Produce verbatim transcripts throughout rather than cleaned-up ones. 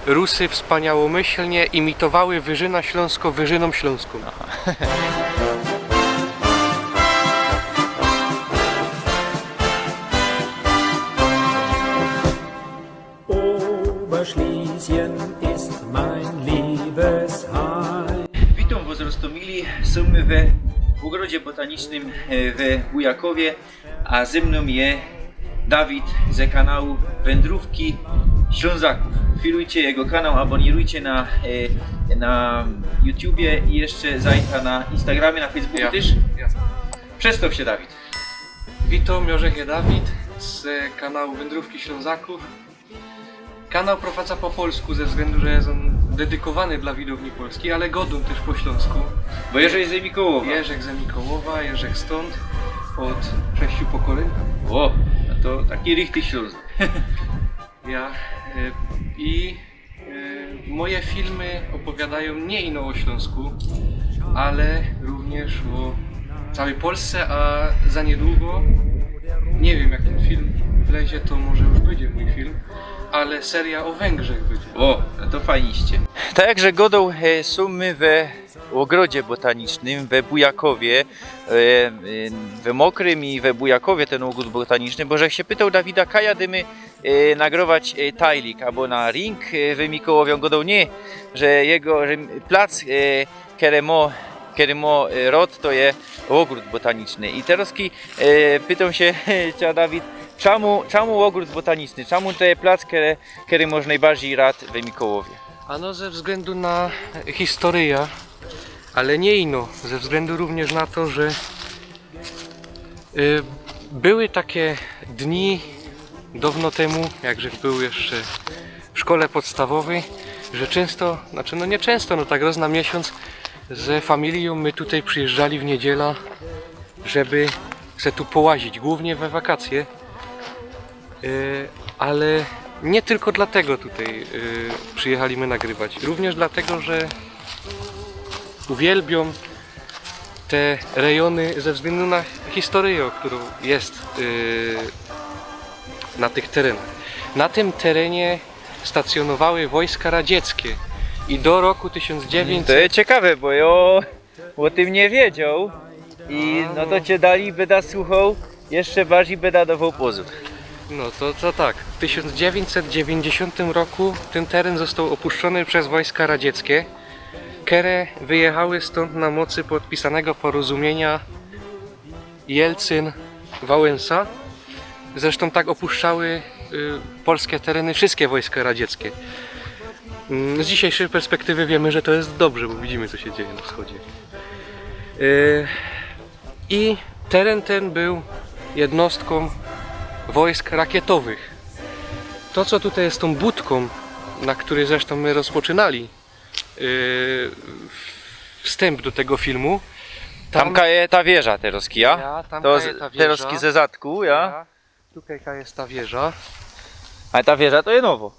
Rusy wspaniałomyślnie imitowały Wyżyna Śląsko Wyżyną Śląską. Oberschlesien ist mein Liebesheim. Witōm wos roztōmili, sōm my we ôgrodzie botanicznym e, we Bujakowie, a ze mnōm je Dawid ze kanału Wędrówki Ślązaków. Filujcie jego kanał, abonirujcie na, e, na YouTubie i jeszcze zajta na Instagramie, na Facebooku Ja. Tyż. Ja. Przedstōw sie, Dawid. Witōm, Jorzech je Dawid z kanału Wędrówki Ślązaków. Kanał prowadza po polsku ze względu, że jest on dedykowany dla widowni polskiej, ale godōm tyż po śląsku. Bo Jorzech je ze Mikołowa. Jorzech ze Mikołowa, Jorzech stōnd, od sześciu pokoleń. O, no to taki richtig Ślązak. Ja, e, i e, moje filmy opowiadają nie ino o Śląsku, ale również o całej Polsce, a za niedługo, nie wiem, jak ten film wlezie, to może już będzie mój film, ale seria o Węgrzech będzie. O, no to fajniście. Tak jak żech godoł, e, sōm my we ôgrodzie botanicznym we Bujakowie, e, e, we Mokrym i we Bujakowie tyn ôgród botaniczny, bo żech sie pytoł Dawida, kaj jadymy e, nagrować e, tajlik abo na ring e, we Mikołowie. Ôn godoł nie, że jego że plac, e, kery mo, kery mo e, rod, to je ôgród botaniczny. I terozki e, pytōm sie cia, Dawid, czamu, czamu ôgród botaniczny? Czamu to je plac, kery, kery mosz nojbardzij rad we Mikołowie? Ano ze względu na historię, ale nie ino, ze względu również na to, że y, były takie dni dawno temu, jak żech był jeszcze w szkole podstawowej, że często, znaczy no nie często, no tak roz na miesiōnc ze familijōm my tutaj przyjeżdżali w niedziela, żeby se tu połazić, głównie we wakacje. Y, ale nie tylko dlatego tutaj y, przyjechaliśmy nagrywać, również dlatego, że uwielbiam te rejony ze względu na historię, którą jest y, na tych terenach. Na tym terenie stacjonowały wojska radzieckie i do roku tysiąc dziewięćset... To je ciekawe, bo jo ô tym nie wiedzioł. I no to cie dalij byda słuchoł, jeszcze bardzij byda dowoł pozōr. No to, to tak. W tysiąc dziewięćset dziewięćdziesiątym roku ten teren został opuszczony przez wojska radzieckie, kere wyjechały stąd na mocy podpisanego porozumienia Jelcyn-Wałęsa. Zresztą tak opuszczały y, polskie tereny wszystkie wojska radzieckie. Mm, z dzisiejszej perspektywy wiemy, że to jest dobrze, bo widzimy, co się dzieje na wschodzie. Y, I teren ten był jednostką wojsk rakietowych. To, co tutaj jest tą budką, na której zresztą my rozpoczynali y, wstęp do tego filmu. Tamka je ta wieża terozki, ja? Ja, tamka To je ta wieża. Terozki ze zadku, ja? Tutaj jest ta wieża. Ale ta wieża to je nowo.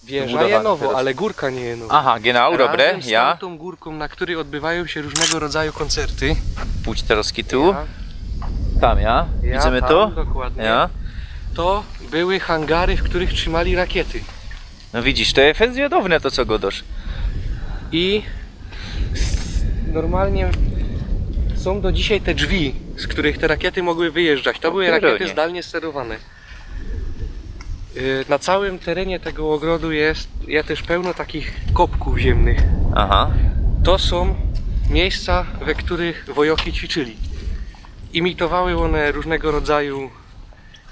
Wieża Wybudowana je nowo, teraz. Ale górka nie je nowa. Aha, genau, dobre, Razem z ja? Tamtą górką, na której odbywają się różnego rodzaju koncerty. Pójdź terozki tu. Tam, ja? Widzimy Ja tu? Tam, dokładnie. Ja? To były hangary, w których trzymali rakiety. No widzisz, to je fest zwiadowne to, co godosz. I s- normalnie są do dzisiaj te drzwi, z których te rakiety mogły wyjeżdżać. To były Pierunie. Rakiety zdalnie sterowane. Y, Na całym terenie tego ogrodu jest, jest też pełno takich kopków ziemnych. Aha. To są miejsca, we których wojoki ćwiczyli. Imitowały one różnego rodzaju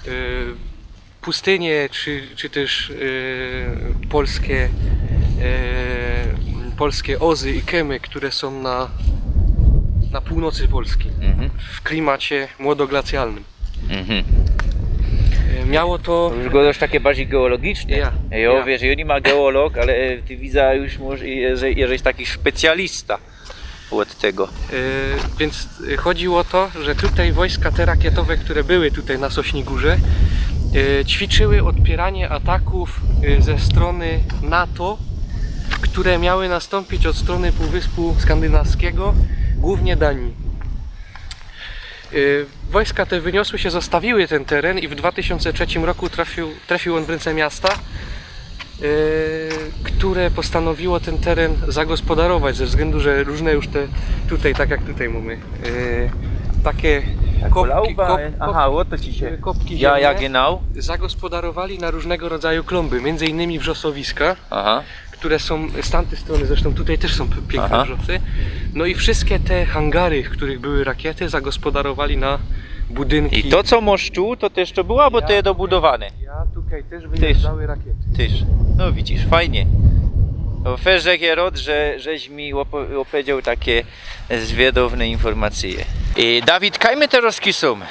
y, pustynie, czy, czy też y, polskie, y, polskie ozy i kemy, które są na, na północy Polski, Mhm. W klimacie młodoglacjalnym. Mhm. Y, Miało to... To już godosz takie bardziej geologiczne. Ja, Jo, ja. Wiesz, ja nie ma geolog, ale e, ty widzę już może, że jesteś taki specjalista od tego. E, Więc e, chodziło o to, że tutaj wojska te rakietowe, które były tutaj na Sośni Górze, e, ćwiczyły odpieranie ataków e, ze strony NATO, które miały nastąpić od strony Półwyspu Skandynawskiego, głównie Danii. E, Wojska te wyniosły się, zostawiły ten teren i w dwa tysiące trzecim roku trafił, trafił on w ręce miasta, e, k- które postanowiło ten teren zagospodarować ze względu, że różne już te tutaj, tak jak tutaj mamy, e, takie kopki, Lauba, kop, aha, o to ci się. Kopki Ja, ja, ziemne. Genau. Zagospodarowali na różnego rodzaju klomby, między innymi wrzosowiska, Aha. które są z tamtej strony, zresztą tutaj też są p- piękne Aha. wrzosy. No i wszystkie te hangary, w których były rakiety, zagospodarowali na budynki. I to, co mosz tu, to też to było, bo to je dobudowane. Ja tutaj też wyjeżdżały rakiety. Tyż. No widzisz, fajnie. No, fest żech je rod, że żeś mi opo- opowiedzioł takie zwiedowne informacyje. I Dawid, kaj my teroz ki sōm?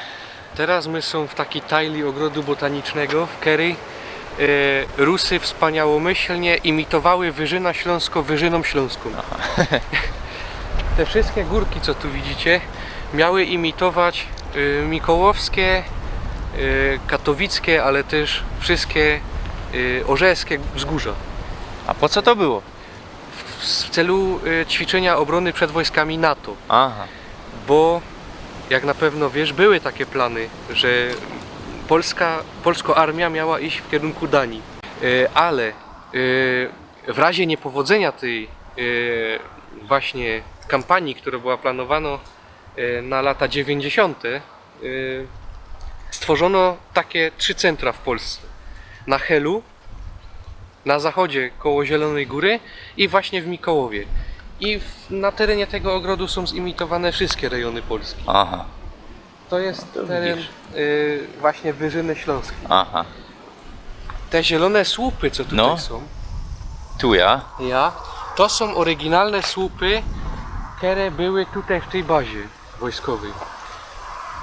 Teraz my sōm w takiej tajli ogrodu botanicznego, w kerej e, Rusy wspaniałomyślnie imitowały Wyżyna Śląsko Wyżyną Śląską. Te wszystkie górki, co tu widzicie, miały imitować e, mikołowskie, e, katowickie, ale też wszystkie e, orzeskie wzgórza. A po co to było? W, w celu e, ćwiczenia obrony przed wojskami nato. Aha. Bo jak na pewno wiesz, były takie plany, że Polska, polsko armia miała iść w kierunku Danii. E, Ale e, w razie niepowodzenia tej e, właśnie kampanii, która była planowana e, na lata dziewięćdziesiąte, e, stworzono takie trzy centra w Polsce. Na Helu, na zachodzie koło Zielonej Góry i właśnie w Mikołowie. I w, na terenie tego ogrodu są zimitowane wszystkie rejony Polski. Aha. To jest To teren widzisz. y, właśnie Wyżyny Śląskiej. Aha. Te zielone słupy, co tutaj No. są, Tu ja. ja, to są oryginalne słupy, które były tutaj w tej bazie wojskowej.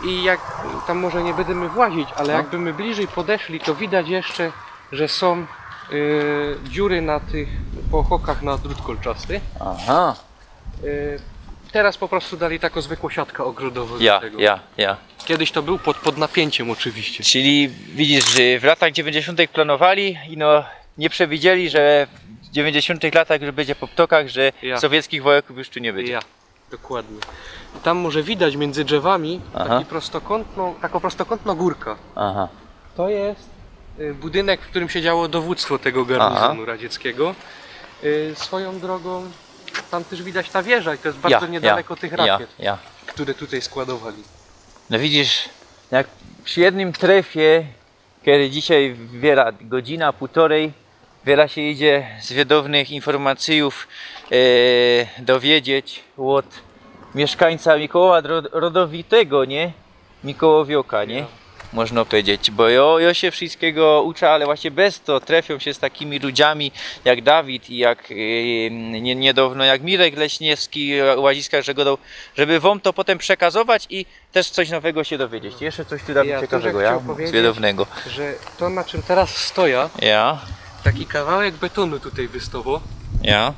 I jak tam może nie będziemy włazić, ale No. Jakby my bliżej podeszli, to widać jeszcze, że są y, dziury na tych pochokach na drut kolczasty. Aha. Y, Teraz po prostu dali taką zwykłą siatkã ogrodową do Ja, tego. Ja, ja. Kiedyś to był pod, pod napięciem oczywiście. Czyli widzisz, że w latach dziewięćdziesiątych planowali i no nie przewidzieli, że w dziewięćdziesiątych latach już będzie po ptokach, że Ja. Sowieckich wojaków już tu nie będzie. Ja, dokładnie. Tam może widać między drzewami Aha. taki prostokątną, taką prostokątną górka. Aha. To jest y, budynek, w którym siedziało dowództwo tego garnizonu Aha. radzieckiego. Y, Swoją drogą, tam też widać ta wieża i to jest bardzo Ja, niedaleko ja, tych ja, rakiet, Ja. Które tutaj składowali. No widzisz, jak przy jednym trefie, kiedy dzisiaj wiele, godzina, półtorej, wiele się idzie zwiedownych informacyjów e, dowiedzieć od mieszkańca Mikołowa Ro- Rodowitego, nie? Mikołowioka, nie? Można powiedzieć, bo jo, jo się wszystkiego uczę, ale właśnie bez to trefią się z takimi ludziami jak Dawid i jak e, nie, niedawno jak Mirek Leśniewski, Łaziska, że godał, żeby wam to potem przekazować i też coś nowego się dowiedzieć. Jeszcze coś tu, Dawid, Ja ciekawego, tu ja? chciał powiedzieć- Zwiedownego. Że to, na czym teraz stoja, Ja, taki kawałek betonu tutaj wystało, ja.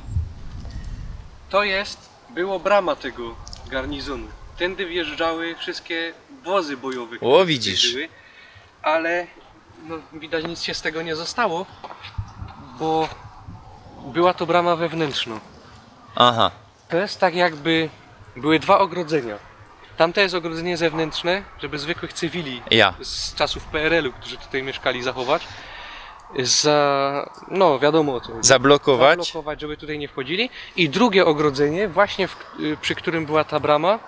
to jest, było brama tego garnizonu. Tędy wjeżdżały wszystkie wozy bojowe, które O, tutaj widzisz. Były, ale no, widać, nic się z tego nie zostało, bo była to brama wewnętrzna. Aha. To jest tak, jakby były dwa ogrodzenia. Tamte jest ogrodzenie zewnętrzne, żeby zwykłych cywili Ja. z czasów P R L-u, którzy tutaj mieszkali, zachować. Za, no wiadomo o co chodzi. Zablokować. Zablokować, żeby tutaj nie wchodzili. I drugie ogrodzenie, właśnie w, y, przy którym była ta brama,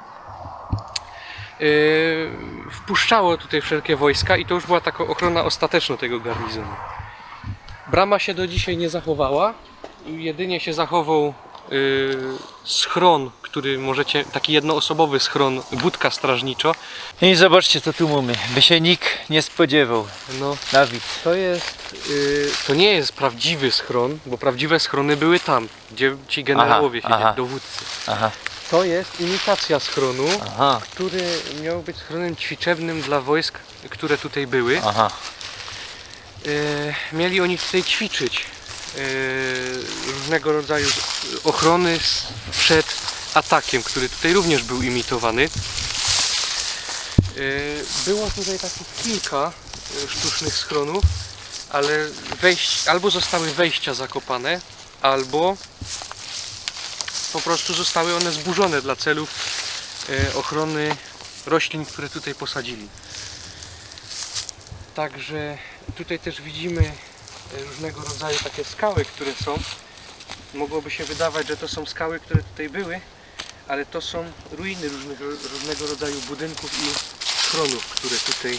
yy, wpuszczało tutaj wszelkie wojska i to już była taka ochrona ostateczna tego garnizonu. Brama się do dzisiaj nie zachowała. Jedynie się zachował yy, schron, który możecie, taki jednoosobowy schron, budka strażniczo. I zobaczcie, co tu mamy. By się nikt nie spodziewał. No, Dawid. To jest, yy, to nie jest prawdziwy schron, bo prawdziwe schrony były tam, gdzie ci generałowie Aha, siedzieli, aha. Dowódcy. Aha. To jest imitacja schronu, Aha. Który miał być schronem ćwiczebnym dla wojsk, które tutaj były. Aha. E, mieli oni tutaj ćwiczyć e, różnego rodzaju ochrony z, przed atakiem, który tutaj również był imitowany. E, było tutaj takich kilka e, sztucznych schronów, ale wejś, albo zostały wejścia zakopane, albo po prostu zostały one zburzone dla celów e, ochrony roślin, które tutaj posadzili. Także tutaj też widzimy e, różnego rodzaju takie skały, które są. Mogłoby się wydawać, że to są skały, które tutaj były, ale to są ruiny różnych, różnego rodzaju budynków i schronów, które tutaj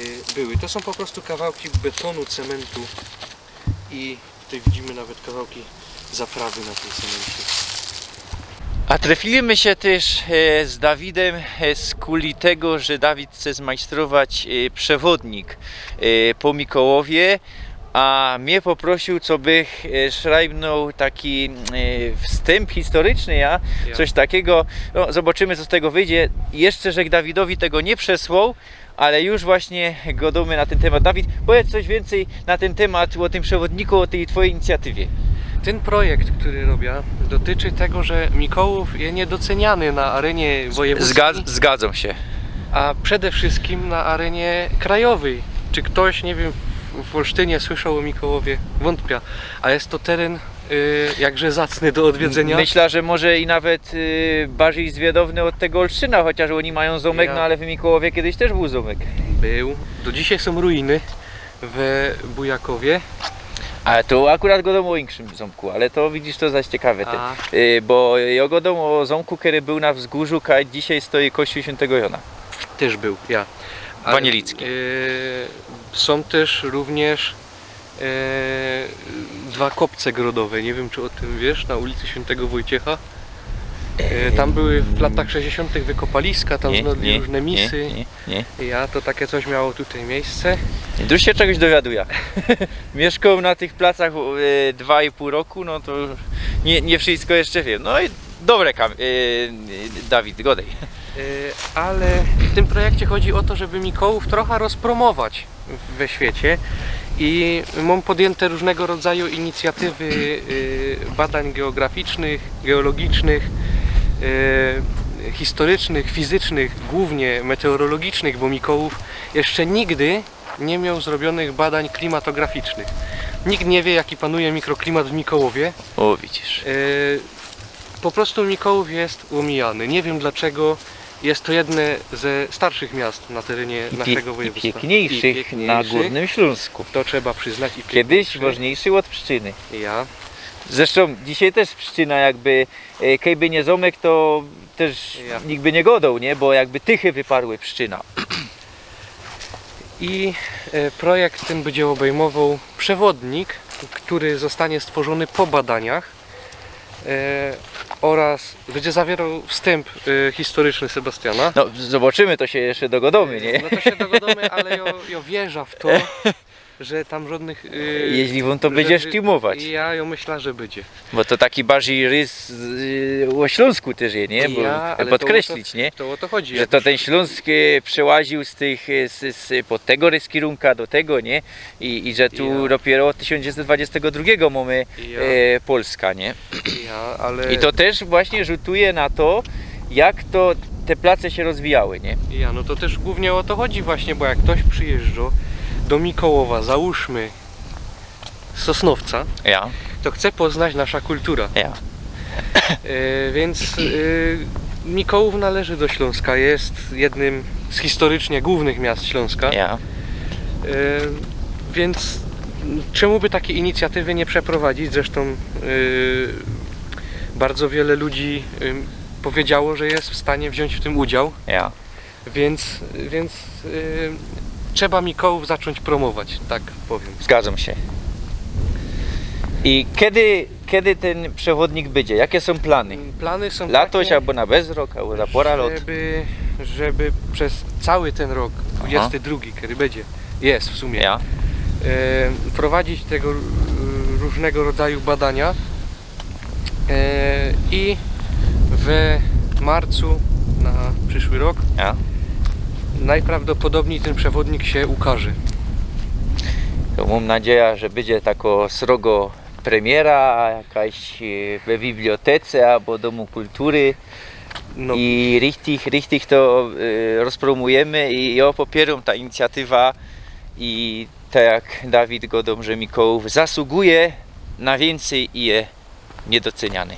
y, były. To są po prostu kawałki betonu, cementu i tutaj widzimy nawet kawałki zaprawy na tym cemencie. A trefili my sie tyż e, z Dawidym e, skuli tego, że Dawid chce zmajstrować e, przewodnik e, po Mikołowie, a mie poprosiōł, co bych e, szrajbnōł taki e, wstymp historyczny, ja, Ja. coś takiego. No, zobaczymy, co z tego wyjdzie. Jeszcze żech Dawidowi tego niy przesłoł, ale już właśnie godōmy na tyn tymat. Dawid, powiedz coś wiyncyj na tyn tymat, ô tym przewodniku, ô tyj twojij inicjatywie. Ten projekt, który robię, dotyczy tego, że Mikołów jest niedoceniany na arenie wojewódzkiej, Zgad- zgadzam się. a przede wszystkim na arenie krajowej. Czy ktoś, nie wiem, w, w Olsztynie słyszał o Mikołowie? Wątpię. A jest to teren y, jakże zacny do odwiedzenia. Myślę, że może i nawet y, bardziej zwiadowny od tego Olsztyna, chociaż oni mają zamek, Ja. No ale w Mikołowie kiedyś też był zamek. Był. Do dzisiaj są ruiny we Bujakowie. Ale to akurat godōm ô inkszym zamku, ale to widzisz, to zaś ciekawe. Ty. A. Y, bo ja godōm ô zamku, który był na wzgórzu, a dzisiaj stoi kościół świętego Jana. Też był, ja. Wanielicki. Y, są też również y, dwa kopce grodowe. Nie wiem, czy o tym wiesz, na ulicy Świętego Wojciecha. Y, tam były w latach sześćdziesiątych wykopaliska, tam znodli różne misy. Nie, nie. Ja, to takie coś miało tutaj miejsce. Już się czegoś dowiaduję. Mieszkam na tych placach e, dwa i pół roku, no to nie, nie wszystko jeszcze wiem. No i dobre, Kam- e, Dawid, godej. Y, ale w tym projekcie chodzi o to, żeby Mikołów trochę rozpromować we świecie i mam podjęte różnego rodzaju inicjatywy y, badań geograficznych, geologicznych, y, historycznych, fizycznych, głównie meteorologicznych, bo Mikołów jeszcze nigdy nie miał zrobionych badań klimatograficznych. Nikt nie wie, jaki panuje mikroklimat w Mikołowie. O, widzisz. Y, po prostu Mikołów jest omijany. Nie wiem dlaczego. Jest to jedne ze starszych miast na terenie I, pie- naszego I województwa. piękniejszych I na piękniejszych. Górnym Śląsku. To trzeba przyznać. I Kiedyś piękniejszych. Ważniejszy od Pszczyny. Ja. Zresztą dzisiaj też Pszczyna jakby, e, kejby nie zamek, to też Ja. nikt by nie godał, nie? Bo jakby tychy wyparły Pszczynã. I e, projekt ten będzie obejmował przewodnik, który zostanie stworzony po badaniach e, oraz będzie zawierał wstęp e, historyczny Sebastiana. No, zobaczymy, to się jeszcze dogodamy, nie? No to się dogodamy, ale ja, ja wierzę w to, że tam żadnych... e, Jeśli wam to że- będzie że- sztimować. Ja, ja myślę, że będzie. Bo to taki bardziej rys y, o Śląsku też je, nie? Bo Ja, ale podkreślić, to, nie? To o to chodzi. Że to ten Śląsk e, przełaził z tych, e, z, z, pod tego reskierunka do tego, nie? I, i że tu Ja. dopiero od tysiąc dziewięćset dwudziestego drugiego mamy Ja. e, Polska, nie? Ja, ale... I to też właśnie rzutuje na to, jak to te place się rozwijały, nie? Ja, no to też głównie o to chodzi właśnie, bo jak ktoś przyjeżdża do Mikołowa, załóżmy z Sosnowca, Ja. to chce poznać nasza kultura. Ja. E, więc e, Mikołów należy do Śląska, jest jednym z historycznie głównych miast Śląska. Ja. E, więc czemu by takiej inicjatywy nie przeprowadzić? Zresztą e, bardzo wiele ludzi e, powiedziało, że jest w stanie wziąć w tym udział, Ja. więc, więc e, trzeba Mikołów zacząć promować, tak powiem. Zgadzam się. I kiedy, kiedy ten przewodnik będzie? Jakie są plany? Plany są Latoś takie, albo na bezrok, albo za pora lot? Żeby, żeby przez cały ten rok, dwudziesty drugi, kiedy będzie, jest w sumie, Ja. e, prowadzić tego r- różnego rodzaju badania e, i w marcu na przyszły rok Ja. najprawdopodobniej ten przewodnik się ukaże. To mam nadzieję, że będzie tako srogo premiera, jakaś e, we bibliotece albo Domu Kultury. No, I richtig, richtig to e, rozpromujemy i ja popieram ta inicjatywa i tak jak Dawid godōm, że Mikołów zasługuje na więcej i je niedoceniany.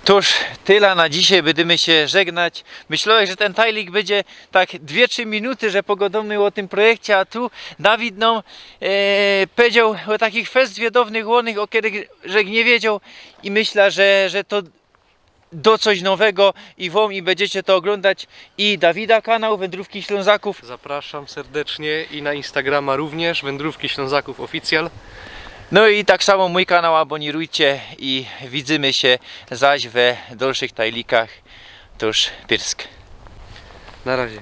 Tōż tela na dzisiej, bydymy sie żegnać. Myślołech, że tyn tajlik bydzie tak dwie, trzi minuty, że pogodōmy ô tym projekcie, a tu Dawid nōm e, powiedzioł ô takich fest zwiedownych łōnach, ô kerych żech niy wiedzioł i myśla, że, że to do coś nowego i wōm i bydziecie to ôglōndać i Dawida kanał Wędrówki Ślōnzakōw. Zapraszam serdecznie i na Instagrama również, Wędrówki Ślązaków Oficjal. No i tak samo mōj kanał abōnirujcie i widzymy sie zaś we dalszych tajlikach. Tōż pyrsk. Na razie.